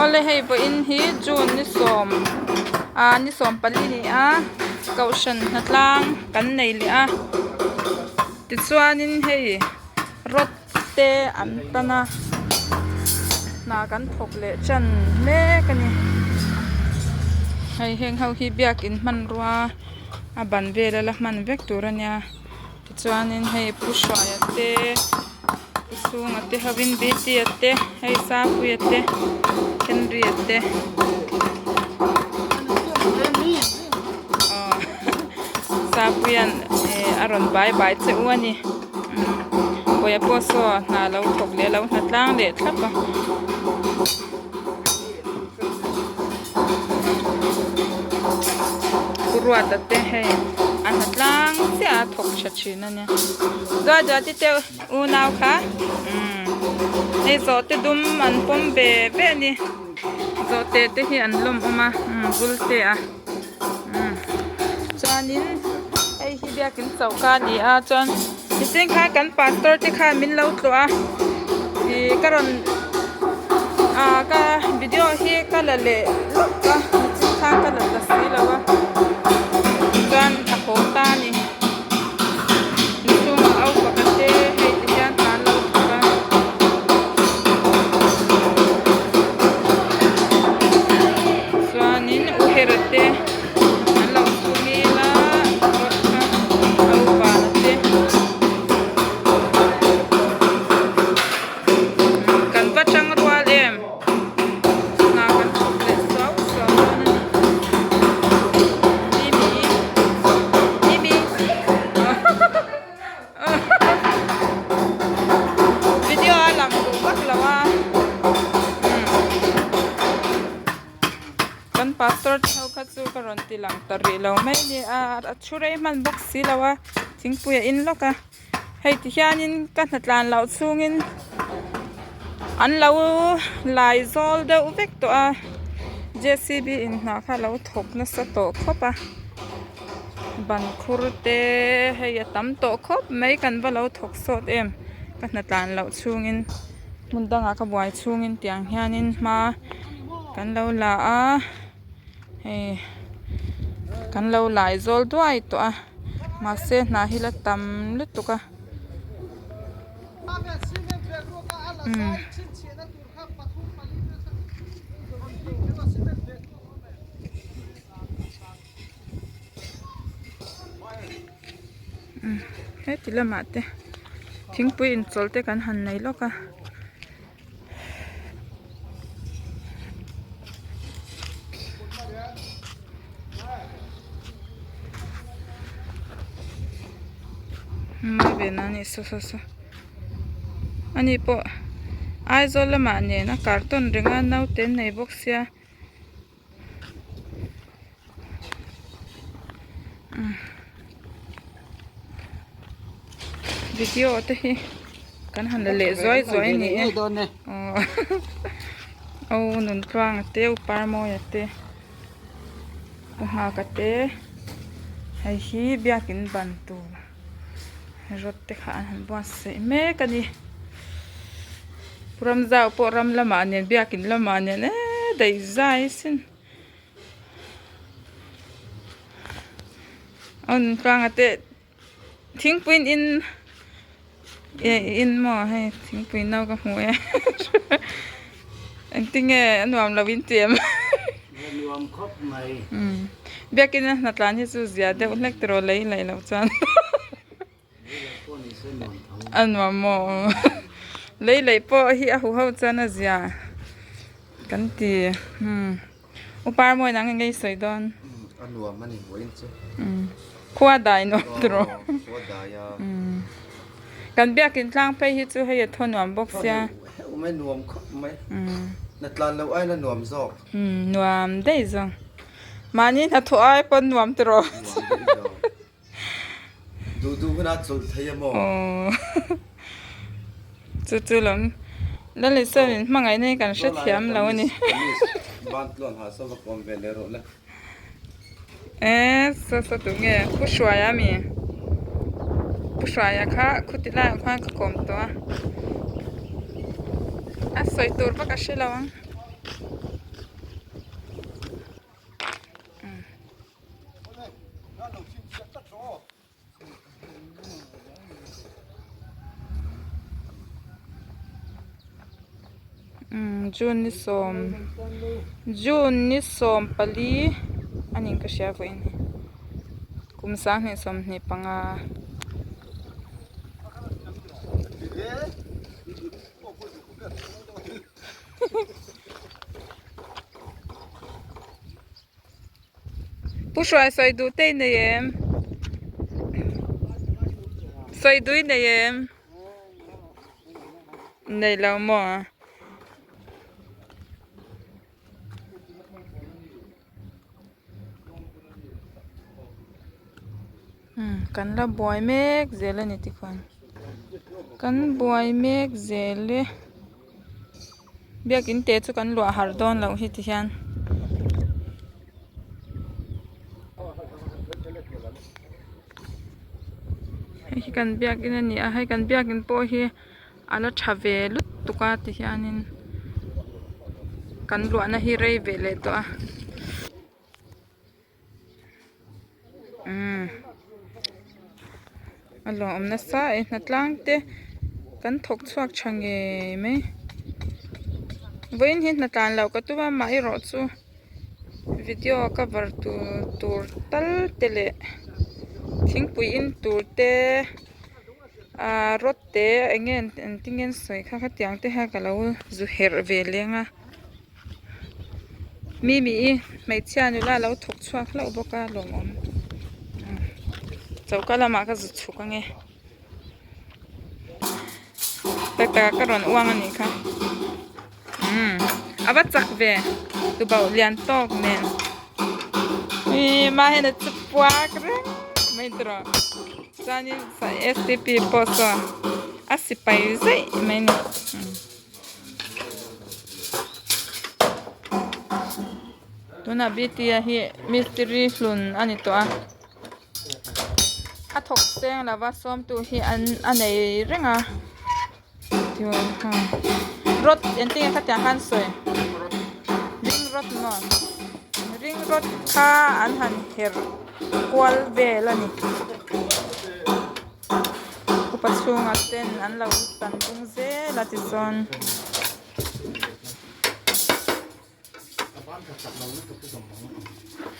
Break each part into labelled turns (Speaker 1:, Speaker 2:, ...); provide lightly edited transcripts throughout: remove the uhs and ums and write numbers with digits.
Speaker 1: Awle hei vawiin hi June ni sawm ah ni sawm pali a ni a kohhran hnatlang kan nei leh a tichuanin hei rod te an tan a hna kan thawk leh tan mek a ni hei heng ho hi biakin hmanrua a ban vel a la hman vek tur a nia tichuanin hei pu hruaia te. Pu chhunga te hovin Bta te hei Sapuia te Henry-a te aw Sapuia'n eh a rawn bai bai che u a ni Puia pawh saw hna lo thawk leh a lo hna tlang leh thlap a. Pu Ruata te hei a hna tlang chiah a thawk tha thin a nia Duat duat i te unau kha umm hei zawhte dum an pawm ve ve a ni zawhte te hi an lawm awm a umm bul te a umm chuanin hei hi biakin choka a ni a chuan mihring kha kan pastor te khan min lo tlawh a ih ka rawn ah ka video hi ka la leh lawk a mihring khan ka la ta si lo a chuan a haw ta a ni. Inchhungah au pakhat te hei ti hian hna an lo thawk a. Chuanin u hera te an lo thu ngil a rod kha au vana te kan va tang rual em hna kan thawk leh suau suau dawn a ni. Mimi Mimi Video a lang duh vak lo a Kan pastor te ho kha chu ka rawn ti lang ta rih lo mai a ni a a thu rei hman bawk si lo a thingpui a in lawk a hei ti hianin ka hnatlan loh chhungin an lo lai zawl deuh vek tawh a J C B in hna kha a lo thawk nasa tawh khawp a ban khur te hei a tam tawh khawp mai kan va lo thawk sawt em ka hnatlan loh chhungin hmun dangah ka buai chhungin tiang hianin hma kan lo la a hei kan lo lai zawl duai tawh a mahse hna hi la tam lutuk a umm. Heti lamah te thingpui inchawlh te kan han nei lawk a. Mai ve na a ni saw saw saw ani pawh Aizawl lamah nen a carton reng a naute an nei bawk sia. Video te hi kan han la leh zuai zuai a ni e aw Nuntluanga te u Parmawia te u Nghaka te hei hi biakin ban tur rod te kha an han buatsaih mek a ni. Ram zau pawh ram lamah nen biakin lamah nen eee daih zai asin aw nuntlanga te thingpui in in eh in maw hei thingpui no ka hmu e engtinge a nuam lo in ti em biakin a hnatlan hi chu zia deuh hlek tiraw lei laih loh chuan. A nuam maw lei lei pawh hi a huho chuan a zia kan ti umm u Parmawi nang eng nge i sawi dawn
Speaker 2: a nuam a ni vawiin chu
Speaker 1: khua dai nuam tawh
Speaker 2: khua dai a
Speaker 1: kan biakin tlang phei hi chu hei a thaw nuam bawk sia
Speaker 2: heuh mai nuam khawp mai na tlan loh aiin a nuam zawk
Speaker 1: nuam daih zawng mahni hnathawh ai pawn nuam tawh
Speaker 2: nuam daih zawk. Duh duh hunah chawlh thei a maw?
Speaker 1: Aww chu chu lam Lali sawn in hmangaihna hi kan hrethiam lo a ni.
Speaker 2: Ban tluan ha saw va kawm ve leh rawh le.
Speaker 1: E saw saw tu nge Pu Hruaia mi? Pu Hruaia kha khuti laiah khuan ka kawm tawh a, a sawi tur vak a hre lo ang. Umm June ni sawm June ni sawm pali a nih ka hria vawiin hi kum sanghnih sawmhnih panga. Pu Hruai sawi duh te i nei em? Sawi duh i nei em? Nei lo maw? Umm kan la buai mek zel a ni tikhuan kan buai mek zel e. Biakin te chu kan luah har dawn loh hi ti hian. Hei hi kan biakin a ni a hei kan biakin pawh hi a la tha ve lutuk a ti hianin kan luahna hi rei ve leh tawh a. Umm a lawm nasa e hnatlang te kan thawk chhuak tha ngei mai vawiin hi hnatlan loh ka tum a amaherawh chu video cover tur tur tal te leh thingpui in tur te ah rod te eng nge engtin nge an sawi kha khatiang te kha ka lo zu herh ve leng a. Mimi i hmeichhia nula a lo thawk chhuak hlauh bawk a lawmawm choka lamah ka zu chhuk ange tak takah ka rawn uang anih kha umm a va chak ve tubauh lian tawk nen ih mahena chu puak reng mai tawh chuanin stp pawh saw a sipai zaih mai a ni. Tunah Bta hi mistiri hlun a ni tawh a a thawk seng lova sawmtu hi an a nei reng a rod engtin nge khatiang khan sawi ring rod maw ring rod kha an han herh kual vel a ni. Upa chhungah ten an lo tan bung zel a tichuan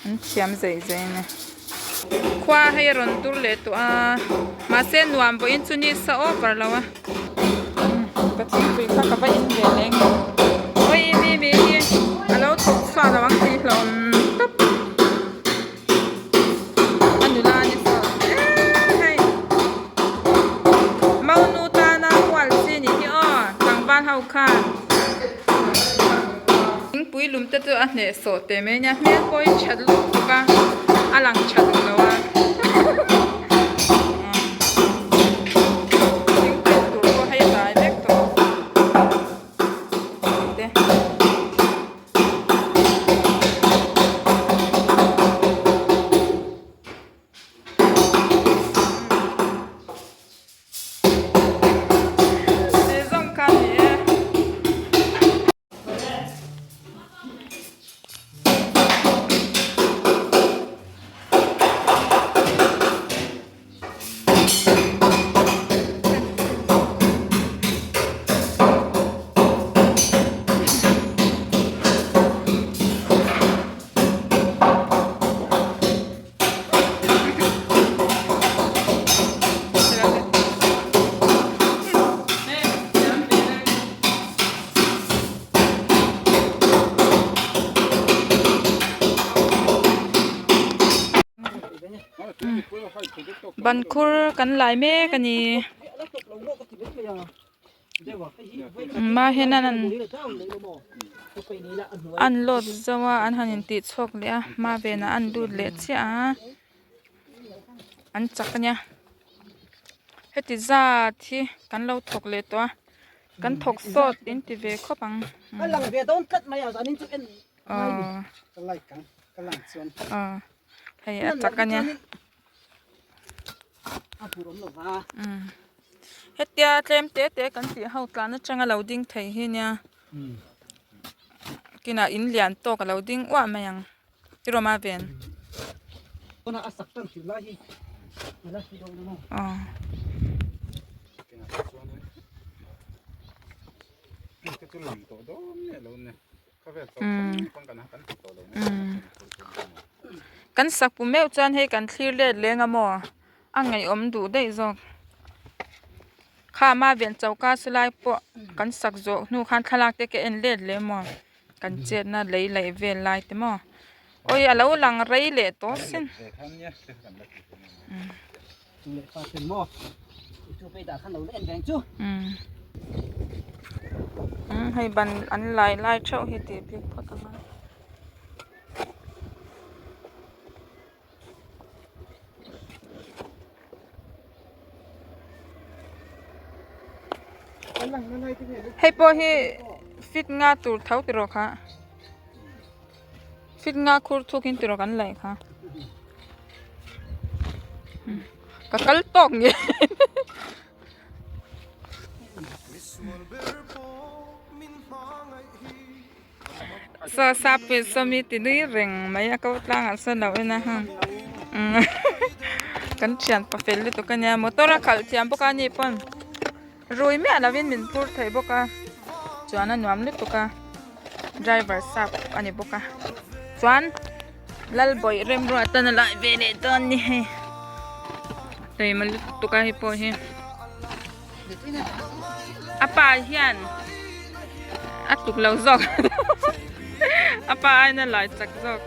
Speaker 1: an thiam zei zei a ni. Khua hei a rawn dur leh tawh a mahse nuam pawhin chu ni sa over lo a ka thingpui kha ka va in ve leh nge awi mi hi a lo thawk chhuak lo ang tih hlauhawm tawp. A nula a ni saw eee hei Maunu tana hual chi nih hi aw tlangval ho khan thingpui lum te chu a hneh sawh teh mai ania hmel pawh hi that lutuk a a lang tha duh lo a thingpui tur pawh hei a dai vek tawh te. Ban khur kan lai mek a ni mahin an load zo a an han intih chhuak leh a hma venah an lut leh chiah a an chak a nia heti zat hi kan lo thawk leh tawh a kan thawk sawt in ti ve khawp ang. Aw aw hei a chak a nia hetia tlem te te kan tih ho tlan atanga lo ding thei hi nia kinah in lian tawk a lo ding uah mai ang ti rawh ma ven aw. Kan sak pu meuh chuan hei kan thlir let leng a maw a ngaihawm duh daih zawk kha ama ven choka chu lai pawh kan sak zawh hnu khan thlalak te ka en let leh maw kan chetna lei laih vel lai te maw awi a lo lang rei leh tawh sin. Hei ban an lai lai theuh hi tih bik phawt ang a. Hei pawh hi fit nga tur tho tiraw kha fit nga khur thuk in tiraw kan laih kha ka kal tawk nge. Saw sapui sawmi ti nui reng mai a ko tlangah sawn lo en a heng kan thian pa fel lutuk a nia motor a khalh thiam bawk a ni pawn rui miah lovin min phur thei bawk a chuan a nuam lutuk a driver sap a ni bawk a chuan Lalbawih remruat tan a lai ve leh dawn a ni hei taima lutuk a hei pawh hi. A pa hian a tuk lo zawk a pa aiin a lai chak zawk.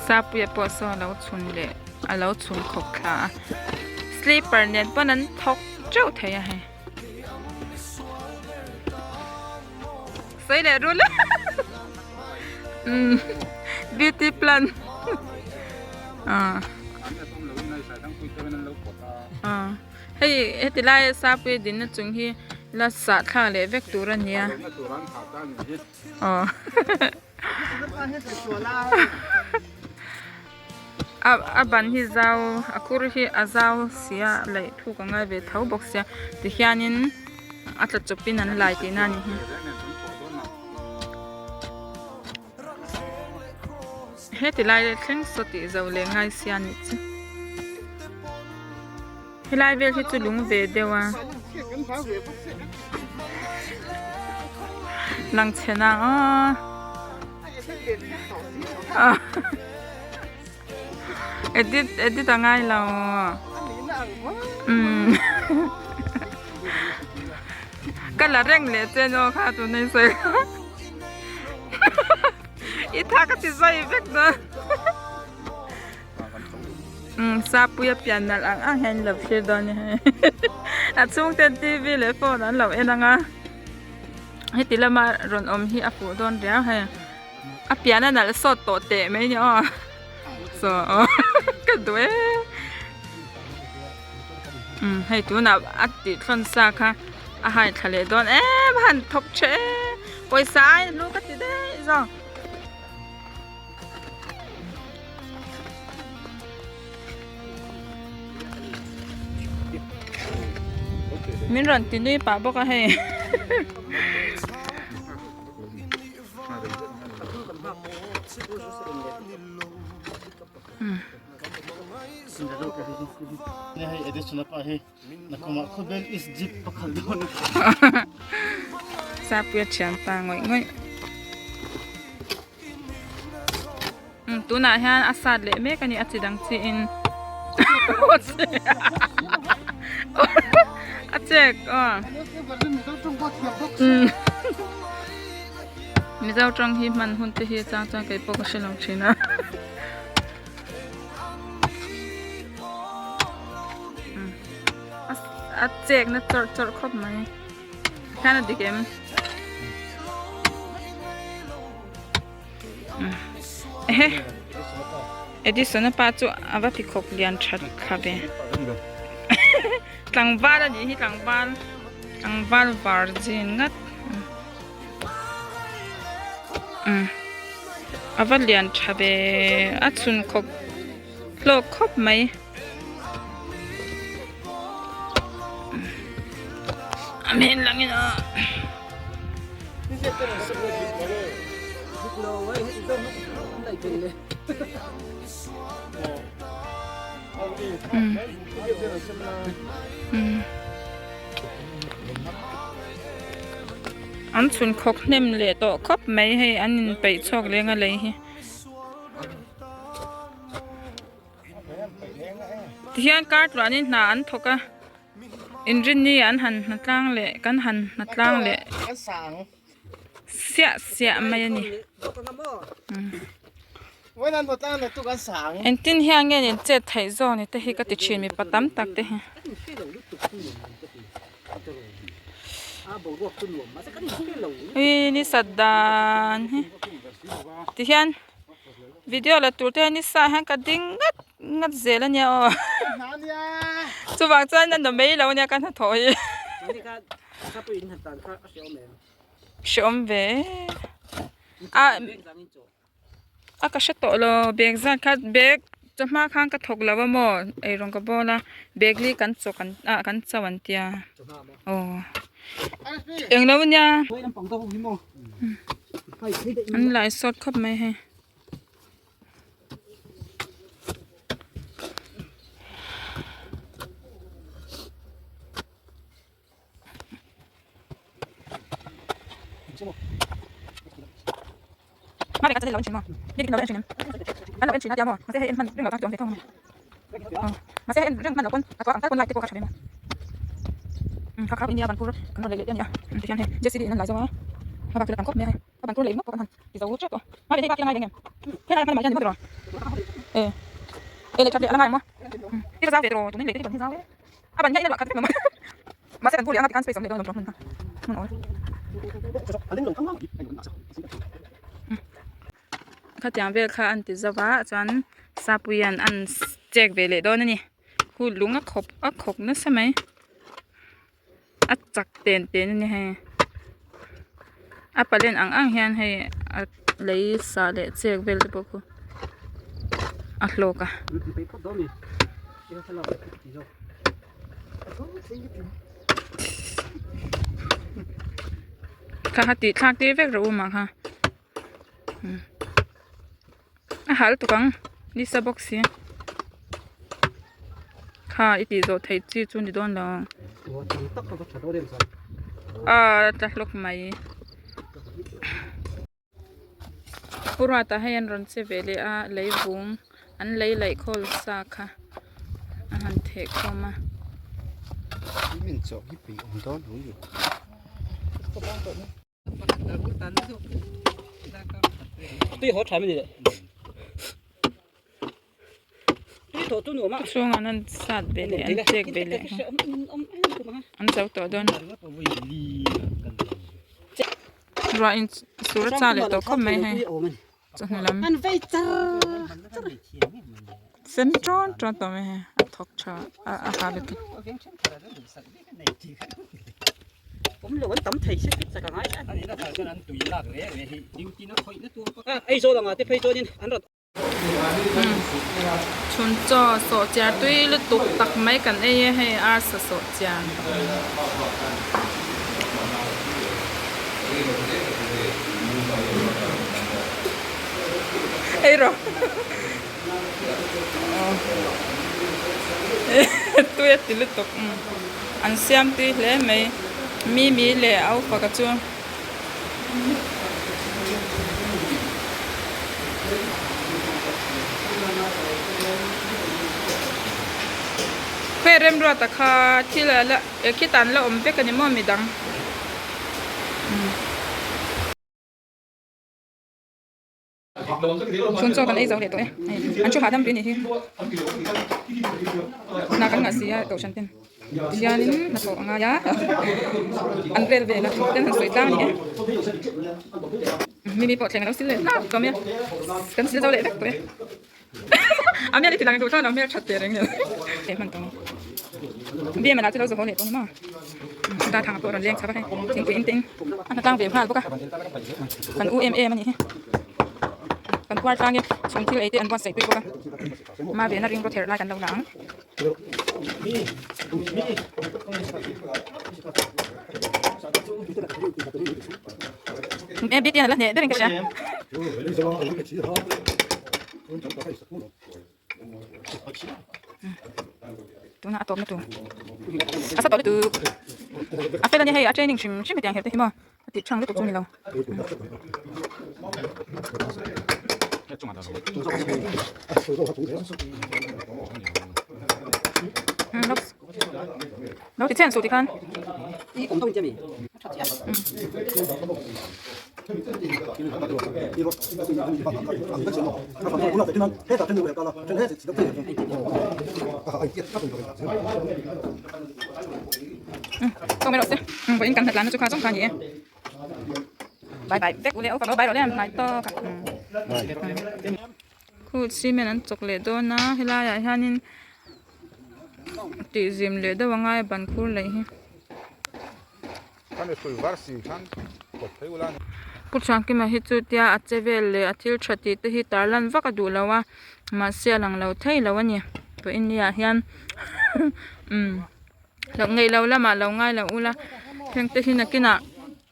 Speaker 1: Sapuia pawh saw a lo chhun leh a lo chhun khawp thla a slipper nen pawn an thawk teuh thei a hei. Sawi leh rul beauty plan hei heti lai sapui dinna chung hi la sah thlak leh vek tur a nia a ban hi zau a kur hi a zau sia laih thuk a ngai ve tho bawk sia tihianin a tla chawpin an lai tihna a ni hi. Heti lai thleng saw tih zo leh ngai sia a nih chu. Helai vel hi chu lung ve deuh a lang chhen a aw edit edit a ngai lo umm ka la reng leh che no kha tuna i sawi kha i tha ka ti zai vek dawn. Sapui a pian nalh ang ang hian in lo thlir dawn a ni hei a chhungten tv leh phone an lo en ang a heti lama rawn awm hi a fuh dawn riau hei a pian a nalh sawt tawh teh mai ni aw saw aw ka duh e hei tunah a tih thlawn sa kha a hai thla leh dawn em a han thawk tha e pawisa aiin a lu ka ti daih zawk. Min rawn ti nui pah bawk a hei. Sapuia thianpa ngawih ngawih. Umm tunah hian a sat leh mek a ni a chi dang chi in a chek aw umm mizo tawng hi hman hun te hi chang chuan kei pawh ka hre lo thin a. A chek na chawrh chawrh khawp mai khan a dik em ehe Edison a pa chu a va pheikhawk lian that kha ve tlangval a nih hi tlangval tlangval virgin ngat. A va lian tha ve a chhun khawp hlawk khawp mai a men lang in a Umm umm an chhun khawk hnem leh tawh khawp mai hei an inpeih chhuak leng a lei hi. Tihian kar tluanin hna an thawk a inrinni an han hna tlang leh kan han hna tlang leh siah siah mai a ni. Engtin hian nge nin chet theih zawk ni te hi ka ti thin mipa tam tak te hi. Ui ni sat dan hi tihian video la tur te hian ni sa hian ka ding ngat ngat zel a nia aw chuvang chuan a na mai lo a nia ka hnathawh hi. Hreawm ve a a ka hre tawh lo bag zat kha bag chawhma khan ka thawk lo a maw eirawng ka bawl a bag li kan chaw kan ah kan cho an tia aw englo ania an lai sawt khawp mai hei. Khatiang vel kha an ti zauh a chuan Sapuia'n an check ve leh dawn a ni khu lung a khawp a khawk nasa mai a chak ten ten a ni hei a palen ang ang hian hei a lei sa leh chek vel te pawh khu a hlawk a. Kha kha tih thlak tir vek rawh u mah kha a hal tuk ang nisa bawk si kha i tih zawh theih chi chu ni dawn lo a tla hlawk mai. Pu Ruata hei an rawn che ve leh a leivung an lei laih khawl sa kha a han theh khawm a. Chhungah an sat ve leh an chek ve leh an zo tawh dawn. Ruah in sur a cha leh tawh khawp mai hei chawhnu lam sen tawn tawn tawh mai hei a thawk tha a a ha lutuk. Chhun chaw sawhchiar tui lutuk tak mai kan ei e hei arsa sawhchiar. Ei rawh tui a ti lutuk an siam tui hle mai mimi leh a upa ka chu. Khawi remruata kha thil a la eh khitah an la awm vek a ni maw midang. Chhun chaw kan ei zo leh tawh e hei an thu hahdam ri a nih hi hna kan ngah si a kohhran ten tihianin hnathawh a ngai a an vel vel a ten han sawi tlang a ni e mimi pawh thleng a lo sil leh hlak tawh mai a kan sil zo leh vek tawh e a hmel hi ti lang duh thlak lo hmel that teh reng nen hman tawh biaman ah chu lo zawh haw leh tawh a ni maw. Darthlang pawh a rawn leng chho a hei thingpui in te in a hna tlang ve nghal bawk a kan u em em a nih hi kan khuar tlang in chhung thil ei te an buatsaih pui bawk a ma ve na ring rawt herh lai kan lo la ang. E bik hian a la hneh ber in ka hria. Tuna a tawpna tur a sa tawh lutuk a fel a nia hei a training hrim hrim hetiang her te hi maw a tih chhang lutuk chu a ni lo. Lo ti chen suh tikhan. Bye bye vek ule aw bye rawh le hnai tawk khu cement an chawk leh dawn a helai ah hianin tih zim leh deuh angai a ban khur leh hi. Pu Thiangkima hi chu tia a che vel leh a thil tha tih te hi tar lan vak a duh lo a mahse a lang lo thei lo a ni tawh India ah hian umm loh ngeih lo lamah lo ngai lo ula heng te hi nakinah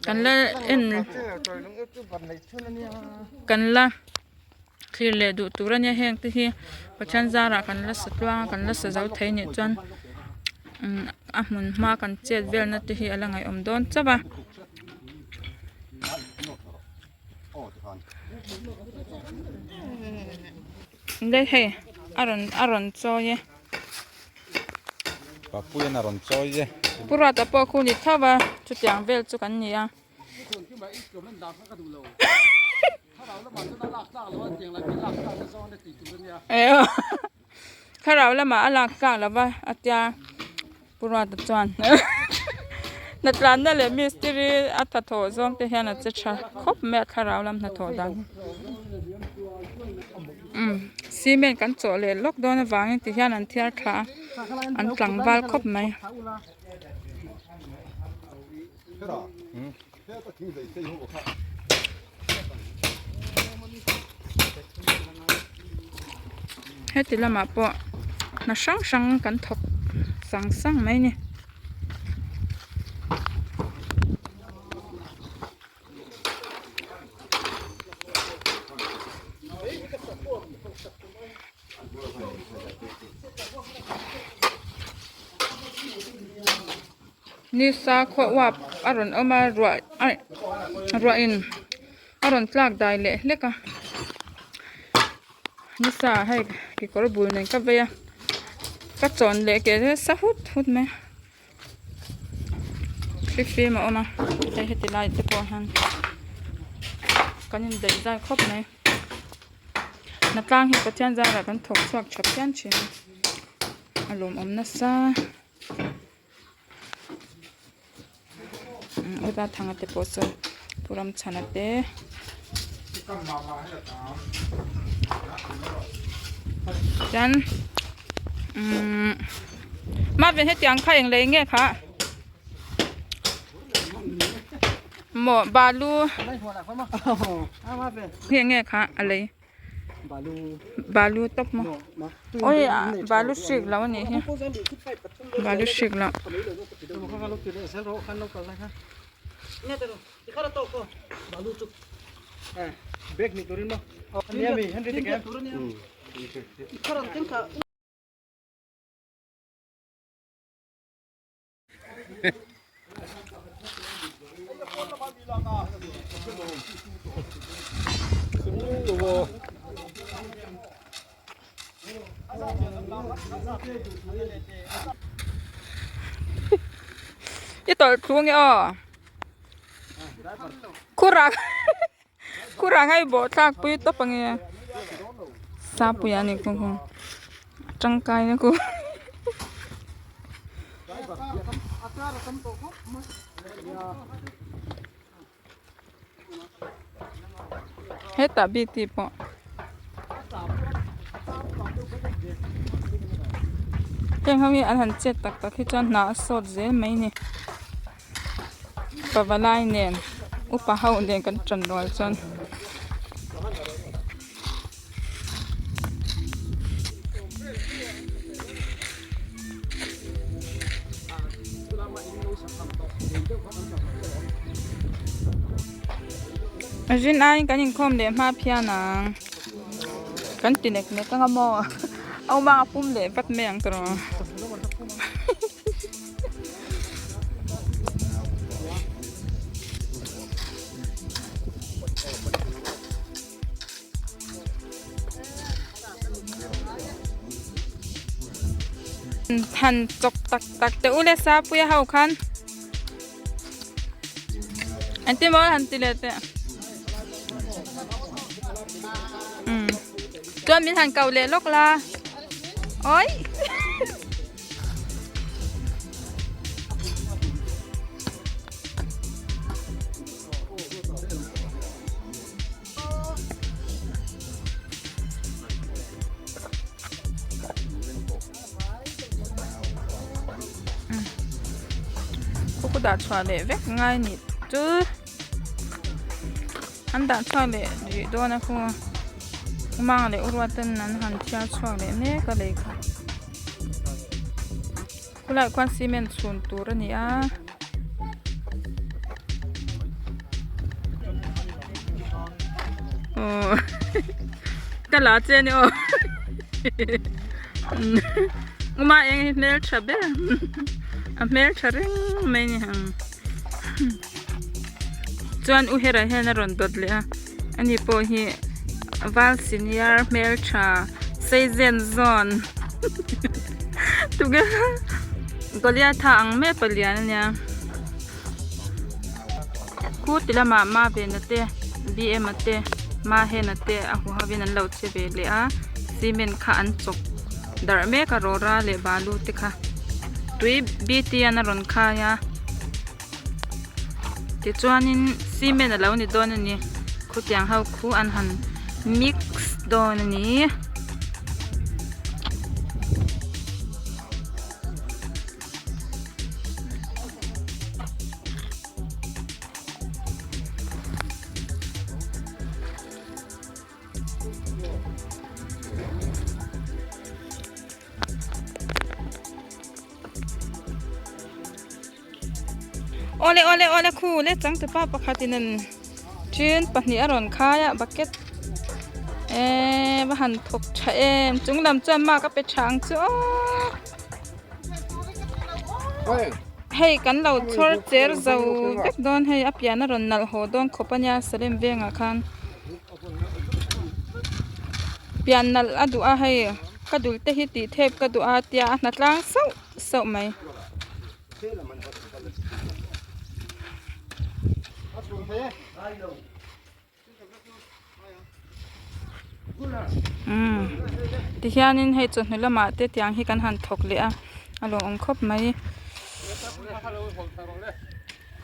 Speaker 1: kan la en kan la thlir leh duh tur a nia heng te hi Pathian zarah kan la sa tluang a kan la sa zo thei nih chuan umm a hmun hma kan chet velna te hi a la ngaihawm dawn chauh a. Dei hei a rawn a rawn chawi e.
Speaker 2: Papuian a rawn chawi e.
Speaker 1: Pu Ruata pawh khu ni tho a chutiang vel chu kan ni a. Thlarau lamah a lak tlak lo va a tia Pu Ruata chuan hnatlanna leh mistiri a hnathawh zawng te hian a che tha khawp mai a thlarau lam hnathawh dan hi umm cement kan chawh leh lawk dawn avangin ti hian an thiar thla a an tlangval khawp mai. Heti lamah pawh hna hrang hrang kan thawk sang sang mai a ni. Nisa khaw uap a rawn awm a ruah aih ruah in a rawn tlak dai leh hlek a nisa ah hei kekawr bul nen ka vei a ka chawn leh ke nasa hut hut mai a thlifim a awm a hei heti lai te pawh hian kan indaih zai khawp mai hnatlang hi Pathian zarah kan thawk chhuak tha phian thin a a lawmawm nasa. Uta thanga te pawh saw pu Ramchhana te chuan umm mahve hetiang kha eng lei nge kha maw balu nge nge kha a lei. Balu tawp maw awi balu hrik lo anih hi balu hrik lo. I tawlh thu nge aw khurah khurah ngai bawh thlak pui tawp ang e sapui a ni khu khu tangkai na khu hetah bikte pawh heng ho hi an han chet tak tak hi chuan hna a sawt zel mai a ni pavalai nen upa ho nen kan tan rual chuan. A zin aiin kan inkhawm leh hma phian ang kan ti nek nek anga maw. Awmang a pum leh vat mai ang tawh. Han chawk tak tak teh u le Sapuia ho khan engtin maw han ti leh teh umm chuan min han ko leh lawk la awii. Khaw dah chhuah leh vek ngai nih chu an dah chhuak leh rih dawn a khu mang leh uruat ten an han thiar chhuak leh mek a lei kha khulaiah khuan cement chhun tur a ni a. Aw ka la che ani aw uma eng hi hmel tha ber a hmel tha reng mai ani ang chuan u hera hian a rawn dawt leh a ani pawh hi val senior hmel tha sei zen zawn tunge Goliatha ang mai palian ania. Khu ti lamah Mavena te BM a te Mahena te a hu ho in an lo che ve leh a cement kha an chawk darh mek a rawra leh balu te kha tui bt an a rawn khai a tichuanin cement a lo ni dawn a ni khutiang ho khu an han mix dawn a ni. Awle awle awle khu le changtupa pakhatin an then pahnih a rawn khai a bucket eee va han thawk tha em chung lam chuan mark a pe tha ang chu aww. Hei kan lo chhawr cher zo vek dawn hei a pian a rawn nalh haw dawn khawp a nia Salem vengah khan pian nalh a duh a hei ka dul te hi tih thep ka duh a tia a hna tlang sauh sauh mai. Umm tihianin hei chawhnu lamah te tiang hi kan han thawk leh a a lawmawm khawp mai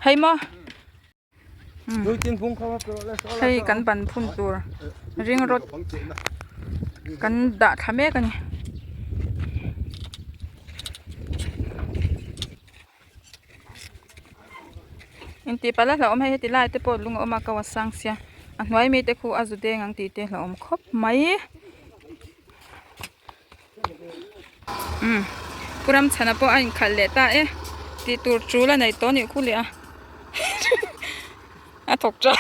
Speaker 1: hei maw hei kan ban phun tur ring rawt kan dah thla mek a ni. Intih palh a hlauhawm hei heti lai te pawh lung a awm a ko a sang sia a hnuai mi te khu a zu deng ang tih te hlauhawm khawp mai umm pu Ramchhana pawh a inkhalh leh ta e tih tur tul a neih tawh a nih khu leh a a thawk tha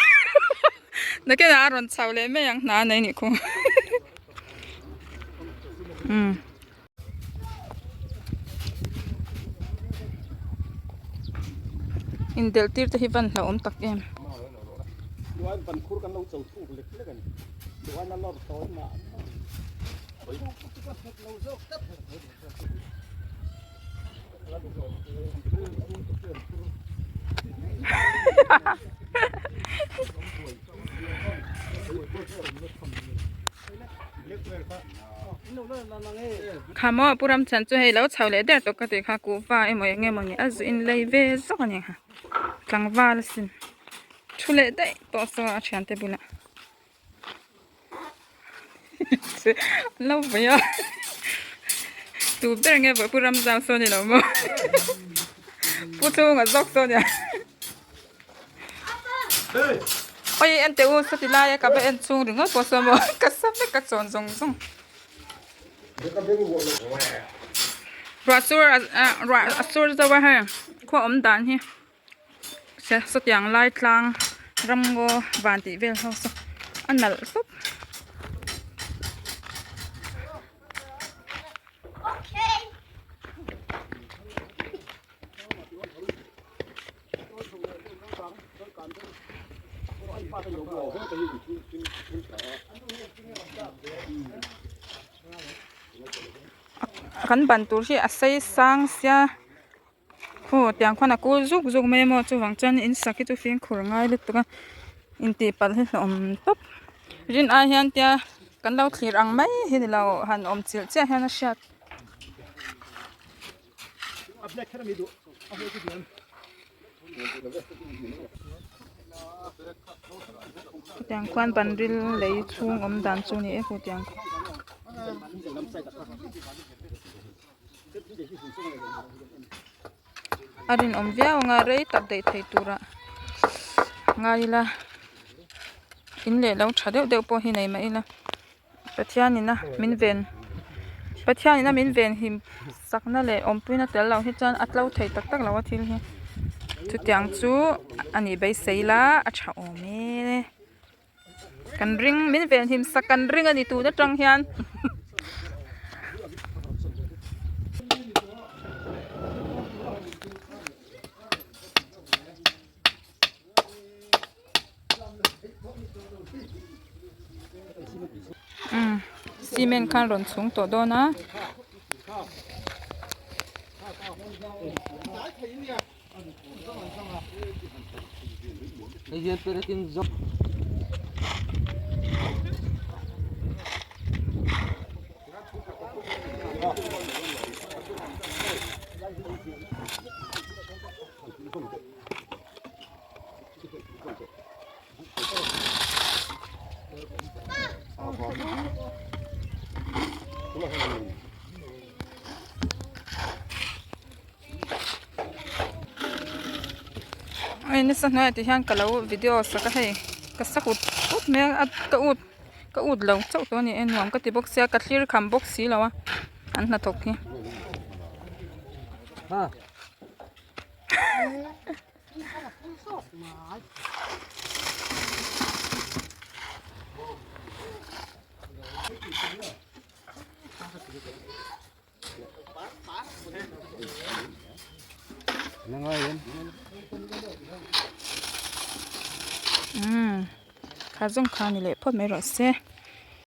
Speaker 1: nakinah a rawn chho leh mai ang hna a nei nih khu umm. Indelh tir te hi van hlauhawm tak em. Kha maw pu Ramchhan chu hei lo chho leh der tawh ka tih kha kuhva emaw eng emaw ni a zu in lei ve zawk a ni kha tlangval asin thu leh daih tawh saw a thiante bulah an lo vawi a tu ber nge vawi pu Ramzau saw a ni lo maw pu chhunga zawk saw a nia. Oi en teh u sawti laia ka va en chhung ringawt pawh sawn maw ka sa vek ka chawn zawng zawng ruah sur ruah a sur zo a hei khaw awm dan hi sawtiang lai tlang ramngaw van tih vel ho saw a nalh tawp. Kan ban tur hi a sei sang sia khaw tiang khuan a kul zuk zuk mai a maw chuvang chuan in sak hi chu fimkhur ngai lutuk a intih palh hi hlauhawm tawp rin ai hian tia kan lo thlir ang mai hi ni lo han awm chilh chiah hian a hriat. Khutiang khuan banril lei chhung awm dan chu ni e khutiang a rinawm viau anga rei tak daih thei turah ngai ila in leh lo tha deuh deuh pawh hi nei mah ila. Pathianina min ven Pathianina min ven him sakna leh awmpuina tel loh hi chuan a tlo thei tak tak lo a thil hi chutiang chu a nih beisei la a tha awm e kan ring min ven him sak kan ring a ni tun atang hian. Umm cement khan rawn chhung tawh dawn a. Hei nasa hnuaiah ti hian ka lo video sak a hei ka sa ut ut mai a ka ut ka ut lo chauh tawh a ni e nuam ka ti bawk sia ka thlir kham bawk si lo a an hnathawk hi. Umm kha zawng kha ni leh phawt mai rawh se.